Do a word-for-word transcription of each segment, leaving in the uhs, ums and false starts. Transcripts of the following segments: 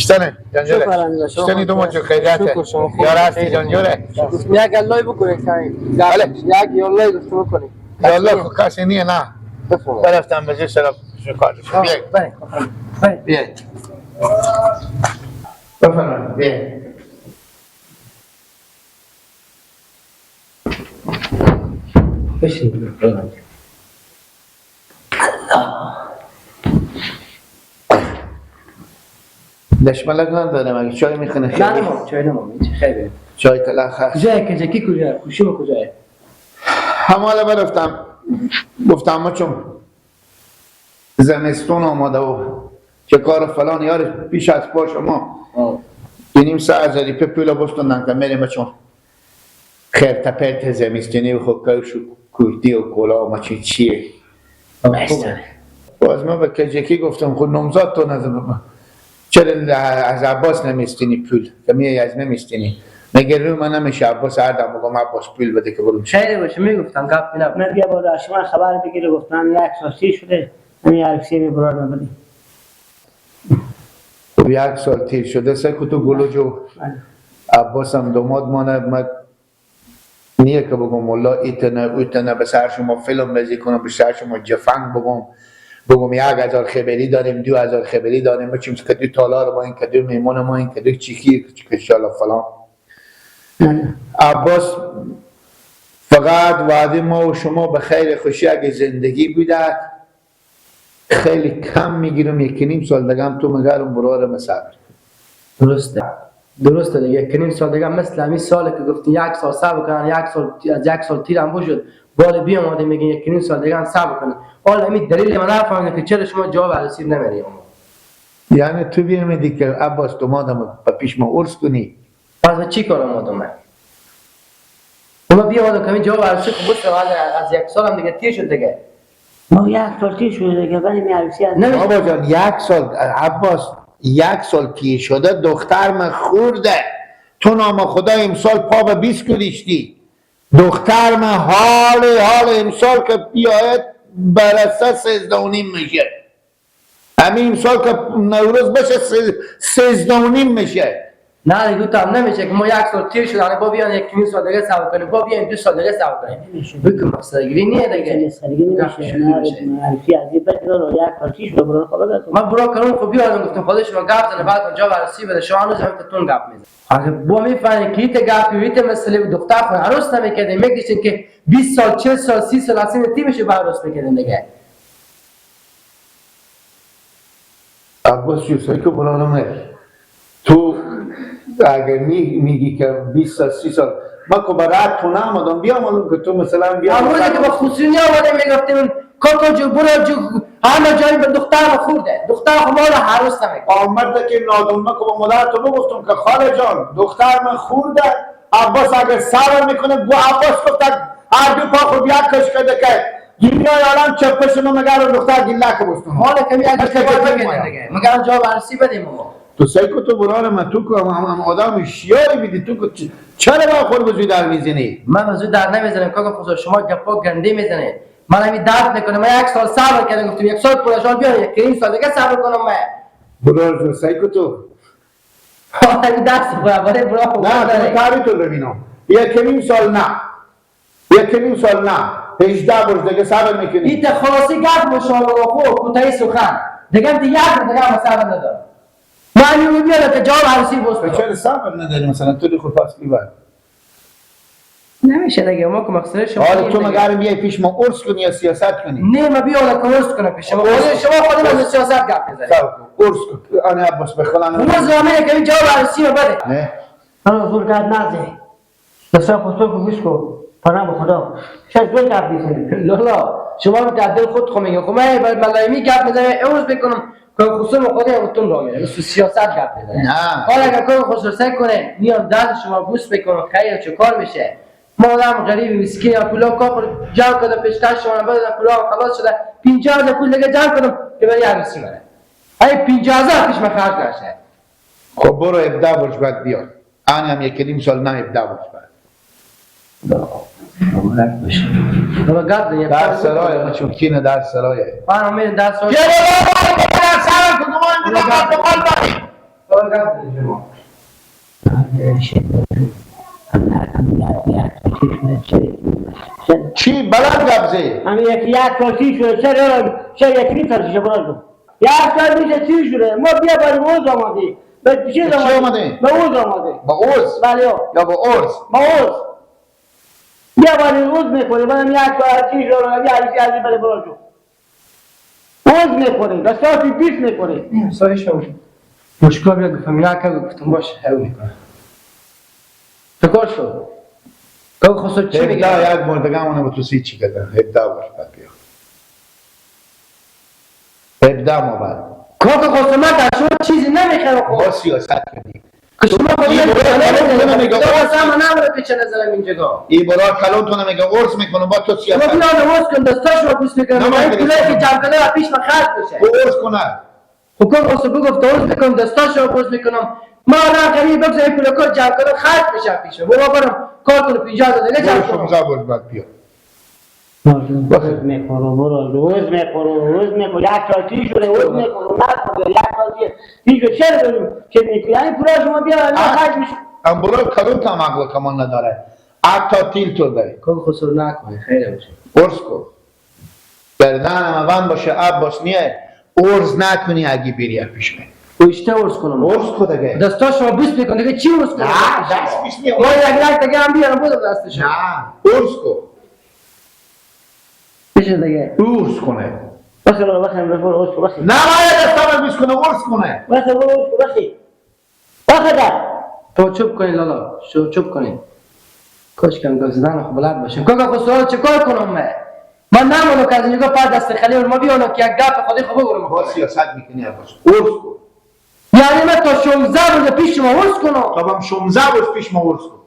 سنه، جنجره. شکر الحمدلله. شما شتنی دو خوش مچو هستین؟ خیریته. شکر شما خوب هستین؟ یار هستی جنجره. یک اللهی بکنید، کمی. بله. یک اللهی گفتگو کنید. یا الله، کسی نیه. خب، کسی نیه، نه. بفرمایید. برفتم به زیر سر شکار. آه، بیایید. بله، بفرمایید. بله. بیایید. بفرمایید، بیایید. بشین. دشملک ندارم، اگه چای می‌خونه خیلی. نه، نه، چای نمام، هیچ خیلی. چای تلخ هست. کجای کجکی کجای؟ خوشی و کجای؟ همالا برفتم، گفتم ما چون زمستون آمده و چه کار فلان یار پیش از پا شما. آه. بینیم سه هزار روپیه پول بستندن که می‌ریم چون. خرت پرت زمستونی و خو کفش و کورتی و کلا و مچین چیه؟ آه، خوبه. باز من به کجکی گفتم، خو نامزد تو نزم. چرا از عباس نمیستینی پول؟ کمی از من میستینی؟ مگه رو من نمیشه عباس هر دم بگم عباس پول بده که برم؟ خیلی باشه، می‌گفتم، گپ نبود. من بیا بالا، شما خبر بگیر، گفتن یک سال تیر شده، همین عروسی می برار نبودی. خب، یک سال تیر شده، سه کوتو گلو جو. بله. عباس هم داماد مانه، من نیه که بگم والله ایتنه، اوتنه، به سر شما فیلم بازی کنم، به سر شما جفنگ بگم، بگم یک هزار خبری داریم، دو هزار خبری داریم، بچیم که دو تالار ما این، که دو میمون ما این، که دو چیکی، که شالا فلان. بله. عباس فقط وعده ما و شما به خیر خوشی اگه زندگی بوده، خیلی کم می‌گیرم، یک و نیم سال دیگه هم تو مگرم برارم صبر. درسته. درسته دیگه، یک و نیم سال دیگه هم مثل همین سالی که گفتی یک سال صبر کنن، یک سال، از یک سال تیر هم بشد، بال بیاماده میگن یک و نیم سال دیگه هم صبر کنن. حالا همین دلیل من نفهمیدم که چرا شما جواب عروسی نمیدی اما. یعنی تو بیامیدی که عباس تو مادم به پیش ما عرض کنی؟ پس به چی کار آمدم من؟ ما بیا آدم کمی جواب عروسی خب بس از، از یک سال هم دیگه تیر شد دیگه. ما یک سال تیر شده دیگه، ولی می عروسی از نه. بابا جان، یک سال، عباس، یک سال تیر شده، دختر من خورده. تو نام خدا امسال پا به بیست کودیشتی. دختر من حال، حال امسال که بیاید برسه سیزده و نیم می‌شه. همین امسال که نوروز بشه، سه-، سیزده و نیم می‌شه. نه دیگه، تو هم نمیشه که ما یک سال تیر شد، الان با بیان یک نیم سال دیگه صبر کنیم، با بیان دو سال دیگه صبر کنیم. نمیشه. بکن مسخره‌گیری نیه دیگه. مسخره‌گیری نمیشه. نمیشه، نه، نمیشه. معرفی از این بچه رو یک سال تیر شد، برو خدا دست. من برو کنم، خب بیا آدم گفتم، خدا شما گپ زنه، بعد اونجا بررسی بده، شما هنوز هم تون گپ می‌زنه. اگه با می‌فهمی که ایت گپی و ایت مسئله و دختر خود عروس نمی‌کردیم، می‌گشتیم که بیست سال، چهل سال، سی سال از سن تی می‌شه به عروس می‌کردیم دیگه. عباس جون، سعی کو برارم. تو اگه می-، می‌گی که بیست سال، سی سال، من که برای تو نامدم، بیامدم که تو مثلاً بیا همون که با خصوصی آمده می‌گفتیم، کاکا جو، برو جو، همه جایی به دختر خورده. دختر خو ما رو عروس نمی‌کنه. آمد که نادم، من که با مادر تو بگفتم که خاله جان، دختر من خورده، عباس اگه صبر می‌کنه، بو عباس گفت، هر دو پا خو بیا کش کرده که دنیای عالم چه پشت ما مگر رو دختر گله که بستم. حالا کمی اگه مگر اشتباه کمی نکردیم مایا. دیگه. مگر جواب عروسی بدیم ما. تو سعی کو تو برار من، تو که هم، هم، هم آدم شیاری بیدی، تو که چ-، چرا با خود به زو در می‌زنی؟ من به زو در نمی‌زنم، کاکا خسرو، شما گپا گندی می‌زنید. من همین درد می‌کنه، من یک سال صبر کردم، گفتم یک سال پورا شما بیان، یک نیم سال دیگه صبر کنم من. برار جو، سعی کو تو. این دست برابره برا نه، تو داره. تعبیر تو ببینم. یک و نیم سال نه. یک و نیم سال نه. هجده برج دیگه صبر می‌کنی. این ته خلاصی گپ مشاور خو، کوتاهی سخن. دیگه هم دیگه حرف دیگه هم صبر ندارم. من یه میاد که جواب عروسی بست. چرا صبر نداری؟ مثلاً تو خود پس می‌بر. نمیشه دیگه، ما که مقصد شما حالا نیست تو دیگه. مگر بیای پیش ما عرض کنی یا سیاست کنی؟ نه، ما بیا حالا که عرض کنم پیش شما. عرض. خود شما خود از سیاست گپ می‌زنید. صبر کن. عرض کن. آنه عباس به خودم. روز نامه که جواب عروسی رو بده. نه. من حضور گپ نزه. بسیار خسرو کو گوش کو، پناه به خدا. شاید دوی گپ می‌زنی. لالا، شما رو در دل خود خو میگه. خو من بر ملایمی گپ می‌زنم، عوض بکنم که خسرو خودی هم تون را میره. مثل سیاست گپ می‌زنه. نه. حالا اگر کار خسرو سعی کنه، میام درد شما بوس بکنم، خیر چه کار می‌شه؟ ما آدم غریب مسکین یا پولا کار جمع کرده پیشتر شما بده پولا خلاص شده، پنجاه هزار پول دیگه جمع کردم که برای عروسی منه. ای پنجاه هزار پیش من خرج نشه. خب برو هفده برج بعد بیار. آن هم یک و نیم سال نه، هفده برج بعد. مبارک باشه. بابا گپ زن، یک در سال سرای، بکنم. ما چوکی نه در سرای. من هم می‌رم در سرای. یه بابا، در سرای که گمان می‌کنم مردمان داریم. چی بلند گپ زی؟ همی یکی یک کسی شده، چرا، چرا یک نیم ساعت شده برو؟ یک ساعت میشه چی شده؟ ما بیا بری اوز آمدی. به چی به چی آمدی؟ آمدی؟ به اوز آمدی. به اوز؟ بله. یا به ارز؟ به اوز. بیا بری اوز می‌کنی، منم یک ساعت چی شده، بیا ایسی ازی بله برو. اوز می‌کنی، دستاتی بیس می‌کنی. نیم ساعت شو. مشکل بیا گفتم، یا که گفتم باشه، حل می‌کنم. تو کار شو. تو خسر چی می‌گی؟ هفده یک مردگان اونه به تو سی چی کردن؟ هفده ور بعد بیا. هفده ما بعد. کاکا خسر، من در شما چیزی نمی‌خرم خب. ما سیاست کنیم. که شما خب ای یه برو، برای برو، برو، برو، برو. تو واسه من نباید پیچه نظرم اینجا. ای برو، کلون تو نمیگه، عرض می‌کنم، با تو شما سیاست. بیا عرض کن، دستا شما بوس می‌کنم. نه، من من پولایی که جمع کنه، پیش من خرج بشه. تو عرض کنه. خب کاکا خسر بگفت، عرض می‌کنم، دستا شما بوس می‌کنم. ما الان غریب بگذار، این پول کار جمع کنه، خرج بشه پیش من. برو برم کار کنه، پنجاه هزار دیگه جمع برو کنم. شانزده برو بعد بیا. بخیر. روز می‌خوره، برو، روز می‌خوره، روز می‌خوره. یک سال پیش شده، روز می‌خوره، نخوره، یک سال پیش. پیش شده، چرا داریم؟ چه می‌کنی؟ یعنی پول شما بیا، نه آه. خرج می‌شه. ام برو کدوم تا عقل کمان نداره. حتی تیل تو داری. کاکا خسر نکنه، خیلی باشه. عرض کن. گردن همه بند باشه، عباس نیه. عرض نکنی اگه بری پیش من. و اشته عرض کنم. عرض کو دیگه. دستا شما بوس می‌کنم، دیگه چی عرض کنم؟ نه، دست بوس نیه. ما یک لک دیگه هم بیارم، بودم دستش. نه، عرض کو. بشه دیگه. عرض کنه. بخیر، بخیر، بخیر، عرض کو، بخیر. نه، باید دستا من بوس کنه، عرض کنه. بخیر، بخیر، عرض کو، بخیر. بخدا. تو چوب کنین لالا، شو چوب کنین. کاش کم گپ زدن خو بلد باشم. کاکا خو سوال چه کار کنم من؟ من نمونو که از اینجا پا دست خالی ما بیانم که یک گپ خودی خو بگرم. با سیاست می‌کنی عباس. عرض کن. یعنی من تا شانزده روز پیش شما عرض کنم. تا هم شانزده روز پیش ما عرض کن.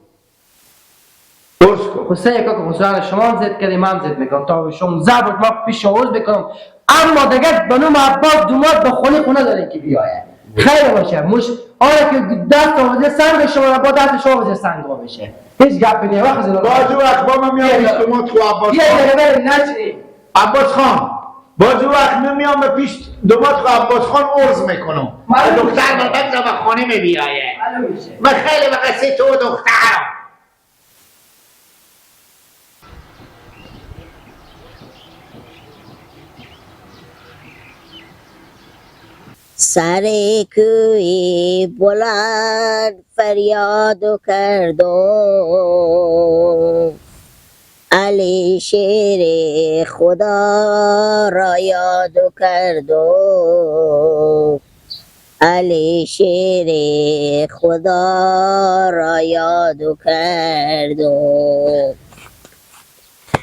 عرض کن. خو سه کاکا خو سوال شما هم زد کردی، من هم زد می‌کنم. تا شانزده روز ما پیش شما عرض می‌کنم. اما دیگه به نام عباس دومات به خونی خونه دارین که بیایه. خیلی باشه. مش-، آره که دست آوازی سنگ شما را با دست شما آوازی سنگ ها بشه. هیچ گپی نیه. وقت زنده. باجی وقت با من میام یه پیش دقیقه. دومات خو عباس یه خان. دقیقه بریم نشینیم. عباس خان. باجی وقت من میام به پیش دومات خو عباس خان عرض می‌کنم. معلوم. دختر من بگذار به خانه می‌بیایه. معلوم می‌شه. من خیلی به قصه تو دختر. سر کوی بلند فریاد کردم، علی شیر خدا را یاد کردم. علی شیر خدا را یاد کردم.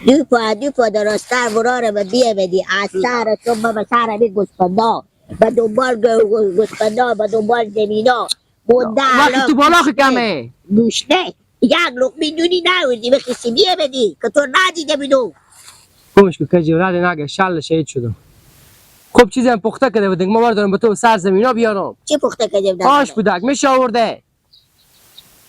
دو پا، دو پا درستر برار به بیه بدی. از سر تو به سر می گوسفندا. به دنبال گ-، گ-، گوسفندا، به دنبال زمینا. مونده وقتی الان تو بالا خو کمه. گوشته. یک لقمه نونی نوردی، بخیسی بیه بدی، که تو ندیده بیدو. گمش کو کجی، رد نگه، شل شهید شدم. خب چیزی هم پخته کرده بودن، ما بردارم به تو سر زمینا بیارم. چی پخته کرده بودن؟ آش بودک، می‌شه آورده.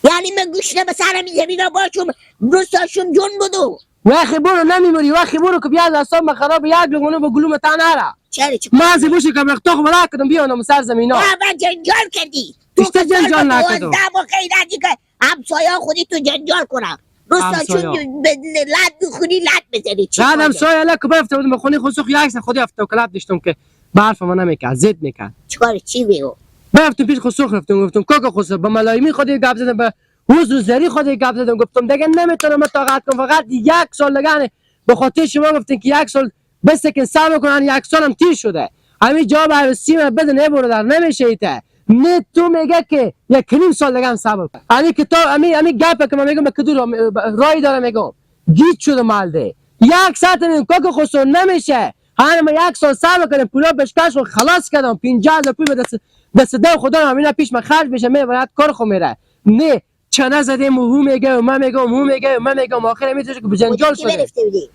یعنی من گوشته به سر می زمینا باشم، درست شم جون بدو. وخی برو نمیموری، وخی برو که بیا دستان به خراب یک لقمه به گلوم تن نره. چرا چی؟ من زی بوشی که مختاق بلا کدم بیا نام سر زمینا. تو اول جنجال کردی. تو اشته جنجال نکدم. دوازده با غیرتی که همسایه خودی تو جنجال کنه. دوستا همسایه. شون به لد بخونی، لد بزنی. چی بعد کار همسایه داری؟ الان که برفته بودم به خونی خسر، یک سر خودی هفته و کلب داشتم که به حرف من نمیکرد، ضد میکرد. چیکار چی بیو؟ برفتم پیش خسر، رفتم گفتم کاکا خسر، به ملایمی خودی گپ زدم، به حضور زری خودی گپ زدم، گفتم دیگه نمیتونم من طاقت کنم، فقط یک سال دیگه هنه به خاطر شما گفتین که یک سال بسکن، صبر کن، هنه یک سالم تیر شده. همین جواب عروسی من بدن، ای برادر، نمیشه ایته. نه تو میگه که یک و نیم سال دیگه هم صبر کن. همین کتاب، همین، همین گپه که من میگم به کدوم را-، رای داره میگم. گیج شده ملده. یک ساعت میگم کاک خسرو نمیشه. هنه ما یک سال صبر کردم، پولا پیشکش رو خلاص کردم. پنجاه هزار پول به دست، دست دو خدا همینا پیش من خرج می‌شه، می‌برد کار خو می‌ره. نه، چنه زدیم و هو میگه و من میگم، هو میگه و من میگم، آخر می‌تونه که به جنجال شده.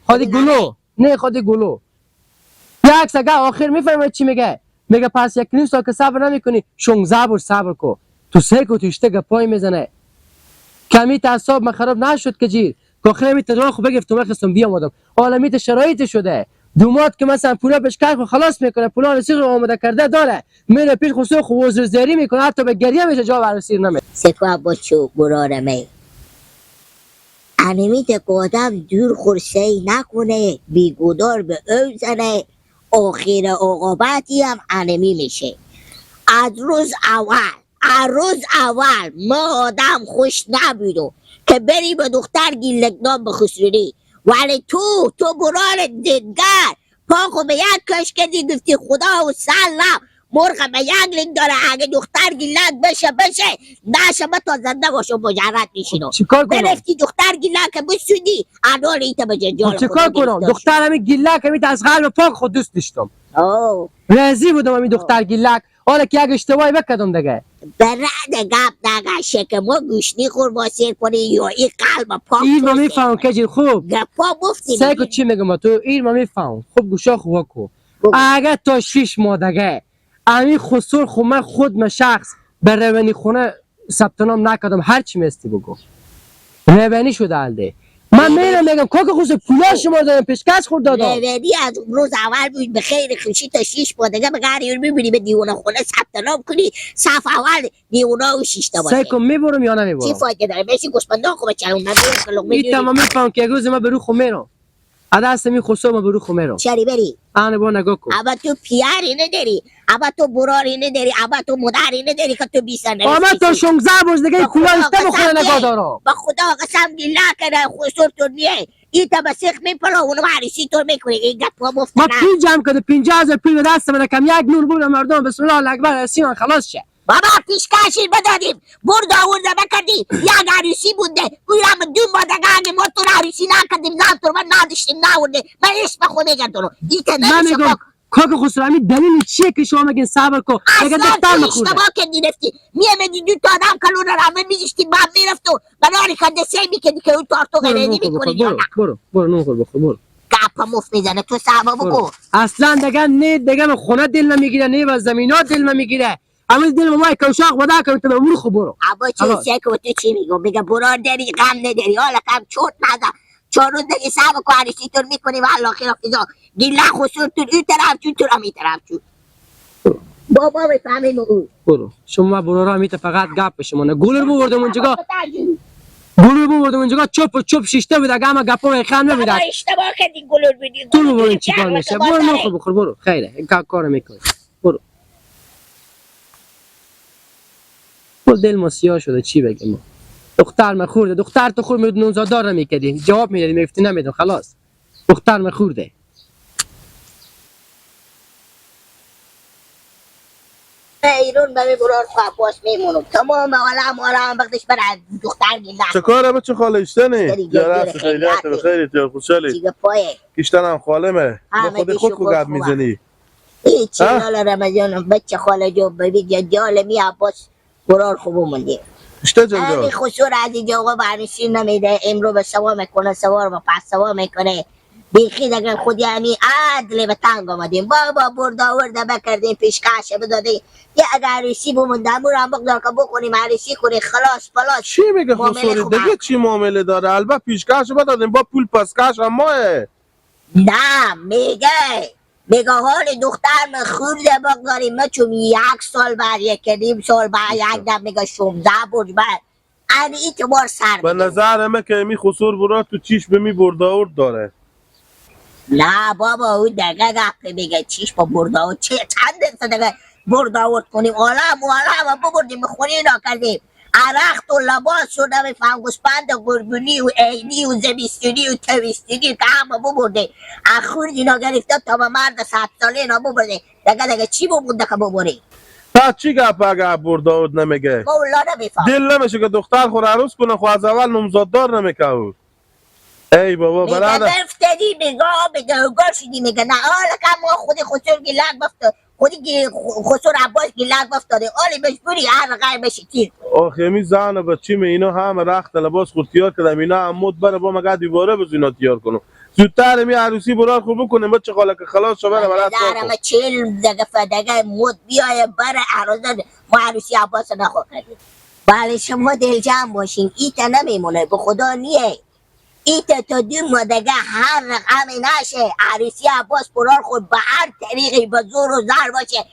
خودی گلو. نه، خودی گلو. یک سگه آخر می‌فهمه چی میگه. میگه: «پس یک نیم سال که صبر نمی‌کنی، شانزده بار صبر کو.» تو سه کو تو اشته گپای می‌زنه. کمی تا اعصاب من خراب نشد که جیر. که آخر می تدوان خو بگرفتم، بخستم بیامدم. حالا می ته شرایط شده. دومات که مثلاً پولا پیشکش خو خلاص می‌کنه، پولا عروسی رو آماده کرده داره، میره پیش خسور خو عذرزاری می‌کنه، حتی به گریه می‌شه، جا عروسی رو نمی‌ده. سکو عباس چو برارمه. انمی ته که آدم دور خور سعی نکنه، بیگودار به او زنه، آخر عاقبتی هم انمی می‌شه. از روز اول، از روز اول ما آدم خوش نبودو که بری به دختر گیلک نام بخسرونی. ولی تو، تو برار دلگر، پا خو به یک کش کردی، گفتی خدا و سلام، مرغ به یک لنگ داره، اگه دختر گیلک بشه، بشه، نشه، به تا زنده باشو مجرد می‌شینو. چیکار کنم؟ برفتی دختر گیلک بسودی، انال ایتا به جنجال خب چیکار خدا کنم؟ گرفتار شد. دختر همین گیلک، همین از قلب پاک خود دوست داشتم. آه. راضی بودم همین آه. دختر گیلک. حالا که یک اشتباهی بکردم دیگه. به رد گپ نگه، شکمو گوشنی خور واسیر کنی یا این قلب پاک این ما توسته. می‌فهم که جیر خوب. گپا مفتی سعی کن می‌گی. چی می‌گم با تو؟ این ما می‌فهم. خوب گوشا خوب کو. بگو. اگه تا شش ماه دیگه امی خسور خو من خود من شخص به روانی خونه ثبت نام نکردم، هر چی میستی بگو. روانی شده الده. من روانی. می‌رم می‌گم کاک خسور پولا شما دادم، پیشکش خورد دادم. روانی از روز اول بود به خیر خوشی تا شیش ماه دیگه به قهر یور می‌بینی به دیوانه خونه ثبت نام کنی، صف اول دیوانه و شیشته باشه. سعی کن می‌برم یا نمی‌برم؟ چی فایده داره؟ بشی گوسپندان خو بچرون، من می‌رم که لقمه این نونی. تمام می‌فهم که گوز ما به رو خو می‌رم. ادا هستم این خسور ما به رو خو می‌رم. چری بری؟ آنه با نگاه کن. اما تو پیاری نداری، اما تو براری نداری، اما تو مداری نداری که تو بیسن آما تو شونزده روز دیگه به خدا کلاه اشته بخوره قسم نگاه که، دارم. به خدا قسم گیلا کنه، خسور تو نیه. ای تا به سیخ می‌پلا، اونو عروسی تو می‌کنی، این گپ ها مفت ما نه. پول جمع کرده، پنجاه هزار پول به دست من، کم یک نون بودم مردم، بسم الله اکبر، رسیدن خلاص شه. بابا پیشکشی بدادیم، برد آورده بکردی، یک عروسی بوده، او هم دو ماه دیگه اگه ما تو رو عروسی نکردیم، نه تو رو من نداشتیم، ناورده، من اسم خو می‌گم تو رو. این که من نمیشه می‌گم، کاک. کاک خسرو، همین دلیل چیه که شما میگین صبر کن؟ اگه اصلاً دختر تو مخورده. اشتباه کردی رفتی. می‌آمدی دو تا آدم کلون رو همه می‌ذاشتی، بعد می‌رفت و قراری کنده سعی می‌کردی که اون تارتو برو غیرتی نون خور بخور، می‌کنی یا برو، نه؟ برو، برو نون خور بخور، برو. گپ مفت می‌زنه، تو صبر برو. بکن. اصلاً دیگه نه، دیگه به خونه دل نمی‌گیره، نه به زمینا دل نمی‌گیره. همین دل ما کوشاق ودا کنه، تو به برو خو برو. ابا چه خلاص. سیه که تو چی می‌گو؟ میگه برار داری، غم نداری، حالا کم چوت نزن. چهار روز دیگه صبر کن، عروسی تو رو می‌کنیم، والله خیلی خیزا. گیلا خسور تو این طرف چون، تو رو هم این طرف چون. بابا بفهمیم او. برو. شما برو را می‌ته فقط گپ به شما نه. گلر بردم اونجا. گلر بردم اونجا، چپ و چپ شیشته بود، اگه همه گپا خم نبود. بابا اشتباه کردی، گلر بدی. تو گلر برو بدی. چیکار می‌شه؟ برو نون خو بخور، برو. خیره، این کار، کار می‌کنی. برو. گل دل ما سیاه شده، چی بگیم ما؟ دختر ما خورده، دختر تو خور می‌بود نونزاد دار نمی‌کردی، جواب می‌دادی، می‌گفتی نمی‌دم، خلاص. دختر ما خورده. ایرون به برار خو عباس میمونم. تمام عالم، عالم بغدش بر دختر گیلک. چه کاره بچه خاله اشتنی؟ داری یا گل راست داره خیلیت خیلیت. به خیریت یا خوشحالی. چی گپایه؟ کیشتن هم خالمه. همه ما خود دی خوب شکر گپ خوبه. می‌زنی. ای چی ها؟ لالا رمضان، بچه خاله جو، ببی جا جال می عباس قرار خوب موندی. اشته جنگا. امی خسور از اینجا آقا بررسی نمی‌ده، امرو به سوا می‌کنه، سوار به پس سوا می‌کنه. بیخی دگه خودی امی عدل به تنگ آمدیم. بابا برد آورده بکردیم، پیشکش بدادیم. یه اگه عروسی بمونده، امور هم بقدر که بکنیم، عروسی کنی، خلاص، پلاس. چی میگه معامله خسوری؟ خوب دگه هم. چی معامله داره؟ البته پیشکش بدادیم، با پول پسکش هم ماه. نه، میگه، میگه حال دختر من خورده بگذاریم، من چون یک سال بعد، یک و نیم سال بعد، یک دم میگه شونزده برج بعد. ان اعتبار سر به می‌ده. نظر من که امی خسور برار تو چیش به می برد آورد داره. نه بابا، او دگه گپ میگه، چیش با برد آورد؟ چه چند انسان دگه برد آورد کنیم؟ عالم، عالم ببردیم، خونی نکردیم. رخت و لباس شد، همه فنگوس بند قربونی و عیدی و زمستونی و تویستونی که همه ببرده. اخور اینا گرفته تا به مرد صد ساله اینا ببرده. دگه، دگه چی بمونده که ببری؟ تا چی گپ اگه برد آورد نمیگه؟ ما والله نمی‌فهم. دل نمیشه که دختر خور عروس کنه، خو از اول نامزاددار نمی‌کود. ای بابا، میگه برادر. بفتدی، میگه، میگه، اوگار شدی، میگه، نه، حالا که ما خودی خسور گیلک بفت-، خودی گی-، خ-، خسور عباس گیلک بفتاده، حالی مجبوری هر رقم بشی تیر. آخه می زن و بچی می اینا همه رخت لباس خود تیار کردم، اینا هم مد بره با مگه دوباره بز اینا تیار کنم. زودتر می عروسی برار خود بکنیم، بچه خاله که خلاص شو بره، برات نظر کار کن. ما چهل دقیقه فدقه مد بیایه بره عروضه ما عروسی عباس نخوا کردیم. بله، شما دلجمع باشین، ایتا نمیمونه، به خدا نیه. ایتا تا دو ماه دگه هر رقم نشه، عروسی عباس برار خود به هر طریقی، به زور و زر باشه،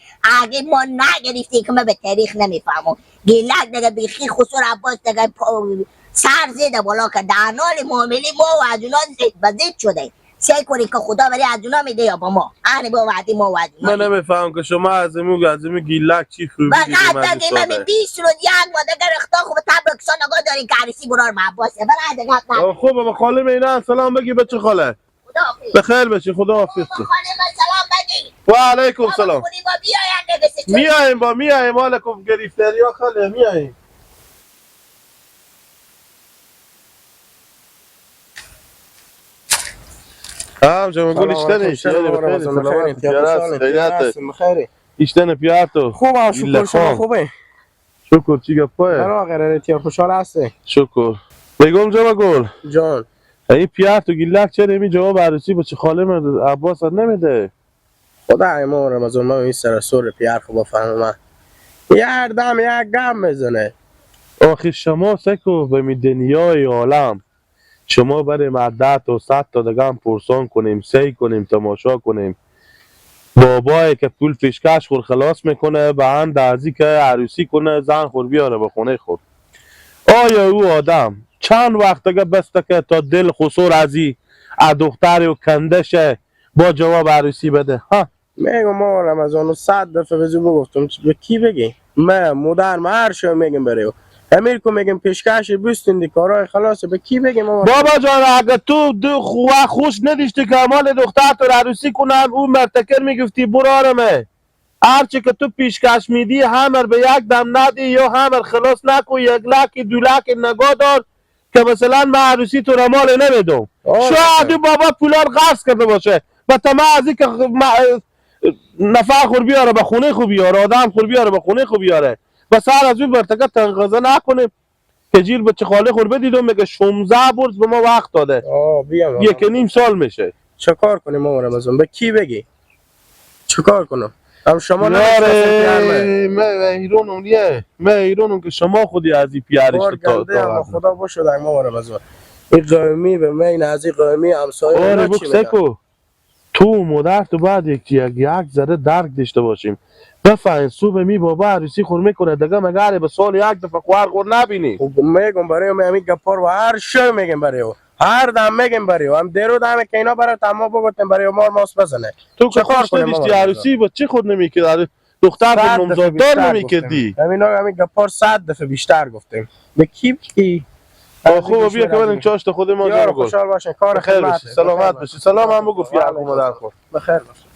اگه ما نگرفتیم که من به تاریخ نمیفهمم. گیلک دگه بیخی خسور عباس دگه پا-، سر زده بالا که در حال معامله ما و از اونا ضد به ضد شده. سعی کنید که خدا بری از اونا می‌ده یا با ما. اهل با وعده ما و از اونا. من نمی‌فهمم که شما از امو، از امو گیلک چی خوبی دیدیم فقط از این دادیم همین ساله. بیست روز، یک ماه دگه رختا خوب تبرک سال نگاه داریم که عروسی برار من عباسه. برای دگه نه. آه، خوبه، به خاله مینا سلام بگی، بچه خاله. خدا حافظ. بخیر باشی، خدا حافظ. بابا، خاله من سلام بگی. و علیکم بابا، سلام. خودی با بیا یک دقیقه سه چهار. میایم با، میایم، حالکم گرفتاری ها خاله، میایم. هم جمع گل سلام اشتنه، علیکم، اشتنه، سلام بخیر، علیکم، سلامت، بخیر، خیریت، خیریت. هستیم، بخیری. اشتنه پیار تو. خوبم، شکر، گیلک شما خان. خوبه؟ شکر، چی گپه؟ برا قراره تیا خوشحال هستی؟ شکر. بیگم جمع گل. جان. ای پیار تو گیلک چرا می جواب عروسی به چه خاله من عباس نمیده؟ خدا ای ما رمضان، ما این سر سور پیار خو بفهمم. یه هر دم یک گم می‌زنه. آخه شما سکو به می دنیای عالم، شما بریم از ده تا صد تا دگه هم پرسان کنیم، سعی کنیم، تماشا کنیم. بابایی که پول پیشکش خور خلاص می‌کنه، به اندازی که عروسی کنه، زن خور بیاره به خونه خور. آیا او آدم چند وقت دگه بسته که تا دل خسور ازی ا دختر و کنده شه با جواب عروسی بده؟ ها؟ می‌گم ما رمضان رو صد دفعه به زو بگفتم، چ-، به کی بگی؟ من مادر، من هر شو می‌گم بره او. امیر کو می‌گم پیشکش بوستین دی کارای خلاصه، به کی بگی ما؟ بابا جان، اگه تو دو خو-، خوش ندیشتی که امال دختر تو رو عروسی کنم، او مرتکر می‌گفتی برارمه. هر چی که تو پیشکش میدی، همر به یک دم ندی یا همر خلاص نکو، یک لکی، دو لکی نگاه دار، که مثلاً من عروسی تو را مال نمیدم. آه، شاید آه. او بابا پولار قرض کرده باشه، به طمع از این که خ-، م-، نفر خور بیاره، به خونه خو بیاره، آدم خور بیاره، به خونه خو بیاره، به سر از اون برتکه تنقضه نکنیم. که جیر بچه خاله خور بدیدم، میگه شونزده برس به ما وقت داده. آه، بیام، آه. یک و نیم سال می‌شه. چه کار کنیم ما رمضان؟ به کی بگی؟ چیکار کنم؟ هم شما نمی‌شناسین پیار من. من، من ایرانم نیه. من ایرانم که شما خودی از این پیارش بار تا، گنده تا هم قبل. خدا بشد هم ما رو بزن. این قومی به من، از این قومی همسایه آره، اونا بک چی می‌گن؟ سکو. تو مادر تو بعد یک، یک، یک ذره درک داشته باشیم. بفهمین صبح می بابا عروسی خور می‌کنه، دگه مگه به سال یک دفعه خوار خور نبینی. خب می‌گم برای من همین گپار و هر شو می‌گم برای او. هر دم می‌گیم بریو. هم دیرو دمه که اینا برای تما بگوتیم بریو مار ماس بزنه. تو که چه کار خوش کنیم ندیشتی ما عروسی، با چی خود نمی‌کرد؟ دختر به صد دفعه نامزاددار بیشتر نمی‌کردی. گفتیم. همینا همین گپار صد دفعه بیشتر گفتیم. به کی کی؟ آه، خوبه، بیا که بریم چاشت خود ما یار جا بگو. خوشحال باشین. کار بخیر خدمت. باشی، سلامت بخیر باشی. باشی. سلام هم بگو، فیار وعلیکم اومدن السلام. خور. بخیر باشین.